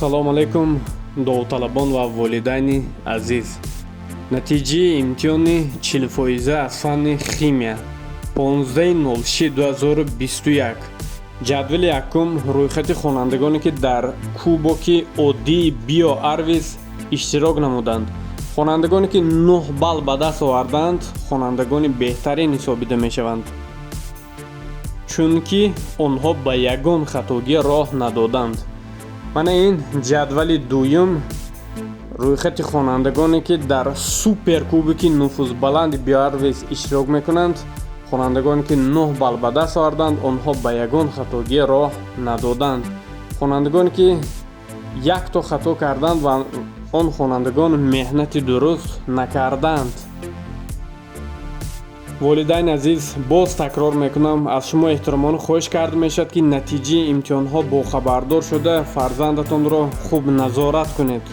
Ассалому алайкум, довталабон ва волидайни азиз. Натиҷаи имтиҳони 40-фоиза аз фанни химия 15.06.2021. Ҷадвали якум: рӯйхати хонандагоне, ки дар кубоки оддии Биоарвис иштирок намуданд. Хонандагоне, ки 9 балл ба даст оварданд, хонандагони беҳтарин ҳисобида мешаванд, чунки онҳо ба ягон хатогӣ роҳ надоданд. Мана ин ҷадвали дуюм: рӯйхати хонандагоне, ки дар суперкубоки нуфузбаланди Биоарвис иштирок мекунанд. Хонандагоне, ки 9 балл ба даст оварданд, онҳо ба ягон хатогӣ роҳ надоданд. Хонандагоне, ки якто хато карданд, ва он хонандагон меҳнати дуруст накарданд. Волидайни азиз, боз такрор мекунам, аз шумо эҳтиромона хоҳиш карда мешавад, ки натиҷаи имтиҳонҳо бохабардор шуда, фарзандатонро хуб назорат кунед.